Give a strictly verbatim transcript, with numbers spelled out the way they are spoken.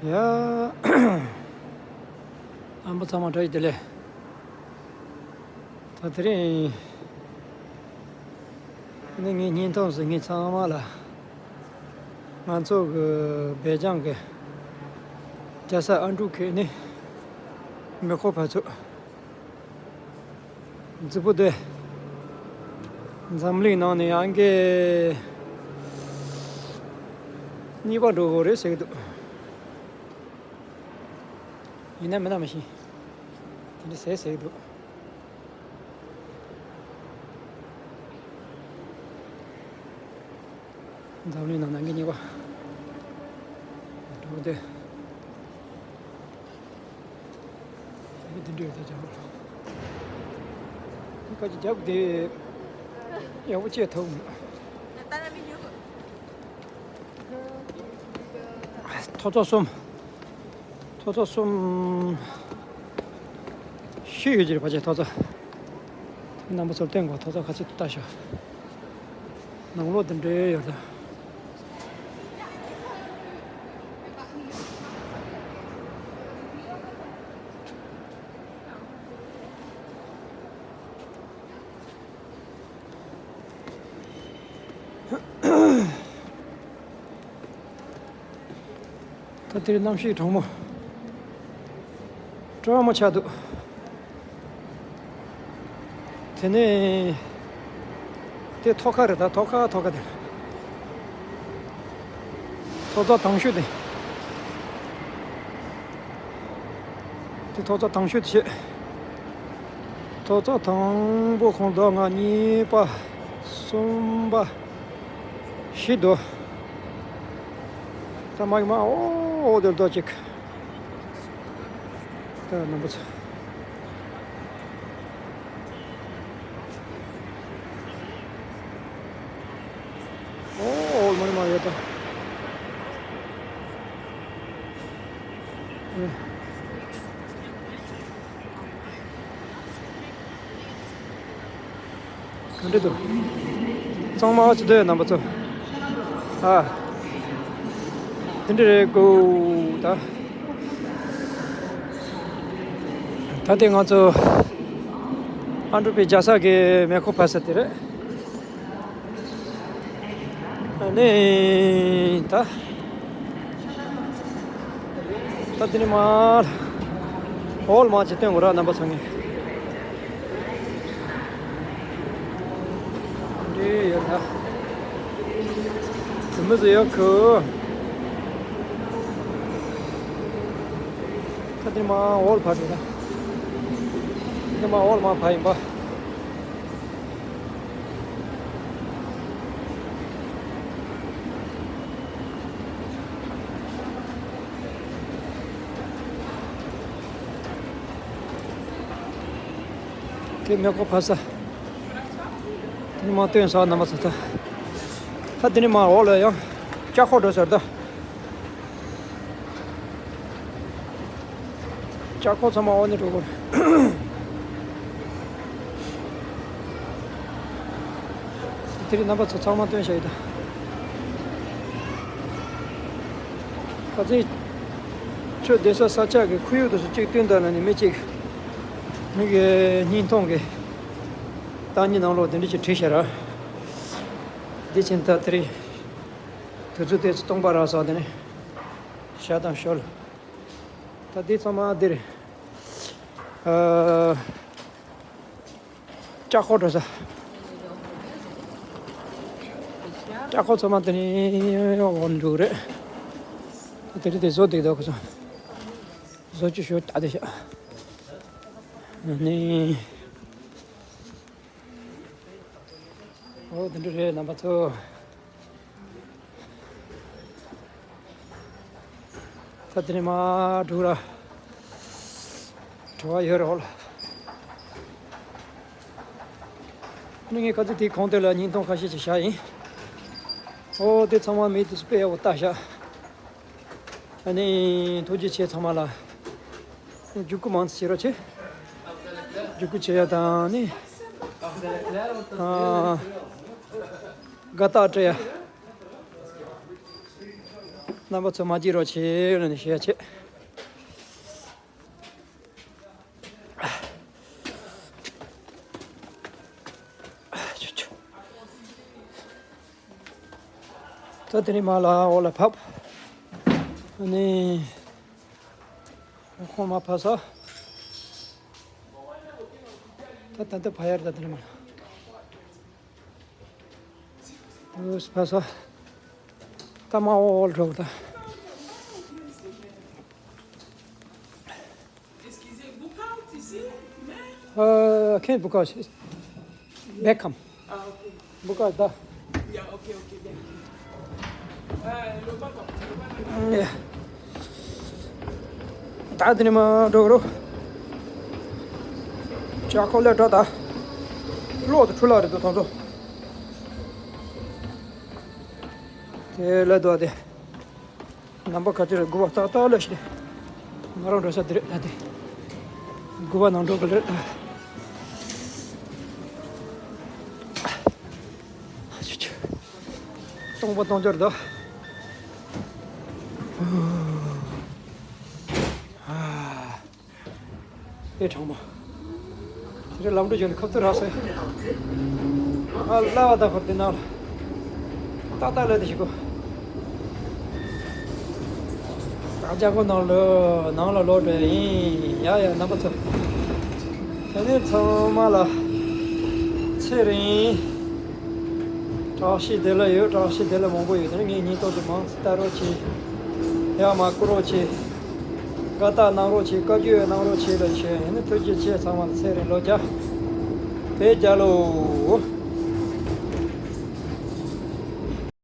ཡ། ཨམ་པ་ཚང་མ་བཀྲ་ཤིས་བདེ་ལེགས། ད་དེ་རིང་ནི་ངའི་བརྙན་ཐུང་ཟེར་མཁན་ཚང་མ་ལ། ང་ཚོ་གི་སྦེལ་ཇམ་གི་རྒྱལ་ས་ཨན་ཊུ་ཁེ་ནས་མེ་ཁོ་ཕར་ཚུར། རྫིག་པོ་དེ། འཛམ་གླིང་ནང་ནས་ཨང་ཀི་གཉིས་པ་འགྲོ་གི་རེད་ཟེར་གི་འདུག་ཡིན་ན་མིན་ན་མི་ཤེས། དེ་འདྲ་ཟེར་ཟེར་གི་འདུག་འཛམ་གླིང་ནང་ནང་གི་གཉིས་པ། འགྲོ་དེ། འདི་འདྲ་ཡོད་ད་ཅང་། ཁ་ཅིག་རྒྱབ་དེ་ཡག་པོ་བྱས་ཐུབ། ཐོག་བརྩེགས་གསུམ། ཐོག་བརྩེགས་གསུམ། ཤི་ཡོད་ཀྱི་རེད་ཕལ་ཆེར་ཐོག་བརྩེགས། རྣམ་པ་ཚོར་སྟོན་དགོས། ཐོག་བརྩེགས་ཁ་ཚིག་ཏུ་ལྟ་ཤོག་ནང་ལོགས་དེ་འདྲའི་ཡོད་ད། ད་དེར་གནམ་གཤིས་གྲང་མོ། གྲང་མོ་ཆགས་འདུག་དེ་ནས་དེ་ཐོག་ཁ་རེད། ད་ཐོག་ཁ་ཐོག་ཁ་དེ། ཐོག་བརྩེགས་དང་ཤོས་དེ། དེ་ཐོག་བརྩེགས་དང་ཤོས་དེ་བྱས། ཐོག་བརྩེགས་དང་པོ་ཁོང་རྡོ་ལྔ། གཉིས་པ། གསུམ་པ། བཞི་འདུག་ད་མ་གི་མ་འོ་དེར་རྡོ་གཅིག་ད་རྣམ་པ་ཚོ། འོ་འོ་མ་གི་མ་ཡོད་ད། ག་འདྲ་འདུག་གཙང་མ་ཅི་འདྲ་ཡོད་རྣམ་པ་ཚོ། ཨ། དེ་འདྲ་རེད་གོ། ད། ད་དེ་ང་ཚོ་ཨན་ཊུ་ཁེ་རྒྱལ་ས་གི་མེ་ཁོ་ཕར་ཚུར་དེ་རེད། ཨ་ནི་ད། ད་དེ་ནས་མར་འོག་ལ་མར་ཅིག་སྟོན་དགོས་ར་རྣམ་པ་ཚོ་ངས། འདི་ཡོད་ད། དེ་མི་ཟེར་ཡོད་ཁུ། ད་དེ་ནས་མར་འོག་ལ་ཕར་འགྲོ་ད། དེ་ནས་མར་འོག་ལ་མར་ཕར་ཡིན་པ། དེ་མེ་ཁོ་ཕར་ས། དེ་ནས་མར་སྟོན་ས་རྣམ་པ་ཚོ་ད། ད་དེ་ནས་མར་འོག་ལ་ཡང་ལྕགས་འཁོར་འགྲོ་ས་རེད་ད། ལྕགས་འཁོར་ཚང་མ་འོག་ནས་འགྲོ་དགོས། དེ་རིང་རྣམ་པ་ཚོ་ཚང་མ་སྟོན་བྱ་ཡི་ད། ཁ་ཚིག་ཆོས་སྡེ་ས་ས་ཆ་གི་ཁོར་ཡུག་དེ་ཚོ་གཅིག་སྟོན་དང་ལ་ནི་མི་གཅིག་མི་གི་བརྙན་ཐུང་གི་བརྡ་རྙིང་ནང་ལོགས་དེ་འདྲ་ཞིག་བྲིས་བཞག་ར། འདི་ཕྱིན་ད་དེ་རིང་དུས་ཚོད་དེ་ཚོ་སྟོང་པ་རག་སོང་། དེ་ནས་ཞག་དང་ཞོལ། ད་འདི་ཚང་མ་འདིར། ཨ། ལྕགས་འཁོར་འགྲོ་ས། ལྕགས་འཁོར་ཚང་མ་དེ་ནས་འོང་འགྲོ་གི་རེད། དེ་རིང་དེ་བཟོ་བསྡད་འདུག་གི་སོང་། བཟོ་བཅོས་ཞུ་ད་དེ་ཤག་ནི། འོ་དེ་འདྲ་རེད་རྣམ་པ་ཚོ། ད་དེ་ནས་མར་འགྲོ་ར། བྲོ་བ་ཡོད་རེད་ཧོ་ལ། ནི་ངས་ཁ་ཚིག་དེའི་གོང་དེ་ལ་བརྙན་ཐུང་ཁ་ཤས་ཅིག་བཞག་ཡིན། ཨོ་དེ་ཚང་མ་མི་དེ་ཚོ་དཔེ་ཡག་པོ་བལྟ་ཤག་ཨ་ནི་ཐུགས་རྗེ་ཆེ་ཚང་མ་ལ། བརྒྱུད་སྐུར་མང་ཙམ་བྱེད་རོགས་བྱེད། བརྒྱུད་སྐུར་བྱེད་ཡ་དང་ནི། ཨ། དགའ་རྟགས་སྤྲད་ཡ། རྣམ་པ་ཚོ་མ་བརྗེད་རོགས་བྱེད་ལབ་ནས་བཤད་བྱེད། ད་དེ་ནས་མར་ལ་འོག་ལ་བབས། ཨ་ནི་ཁོང་མར་བབས་ས། ད་ད་ལྟ་བབས་ཡར་ད་དེ་ནས་མར་ལ། ཨོས་ཕ་ས། ད་མ་འོག་འགྲོ་གི་ད། Excusez, book out ici, mais Euh, can't book out. Back come. Ah, ok. Book out ད། Yeah, ok, ok, bien. Euh, le bâton, le bâton. Yeah. ད་དེ་ནས་མར་འགྲོ་རོགས། ཅ་ཁོ་ལས་འགྲོ་ད། གློག་ཏུ་འཕྲུལ་ལག་རེད་འདུག་ཐོང་ཚོ། དེ་ལས་འདུག་དེ། ནམ་པ་ག་ཚོད་རེད། དགུ་པ་ཏག་ཏག་ལ་ཞིག་རེད། ང་རང་འགྲོ་ས་དེ་རེད་ད་དེ། དགུ་པ་ནང་འགྲོ་གི་རེད་ད། སྟོང་པ་སྟོང་འབྱོར་ད། ཨ། ཨེ་གྲང་མོ། དེ་རིང་ལམ་འགྲོ་བྱུང་ནས་ཁབ་ཏུ་རག་སོང་། ཨ་ལ་བ་ད་ཧོར་དེ་ནང་ལ། ཏག་ཏག་ལ་དེ་ཞིག་གོ། ཨ་ཅག་གོ་ནང་ལོ་ནང་ལ་ལོག་འགྲོ་ཡིན། ཡ་ཡ་རྣམ་པ་ཚོ། དེ་ནས་ཚང་མ་ལ་ཚེ་རིང་། བཀྲ་ཤིས་བདེ་ལེགས་ཡོད། བཀྲ་ཤིས་བདེ་ལེགས་མང་པོ་ཡོད། དེ་ནས་ངའི་ཉིན་ཐོ་དེ་མང་ཙམ་ལྟ་རོགས་གྱིས། ཡ་མ་བསྐུར་རོགས་གྱིས། དགའ་རྟགས་གནང་རོགས་བྱེད། བཀའ་བཀྱོན་གནང་རོགས་བྱེད་ལ་ཞུ་ཡིན། ཐུགས་རྗེ་ཆེ། ཚང་མ་ལ་ཚེ་རིང་ལོ་བརྒྱ་བོད་རྒྱལ་ལོ།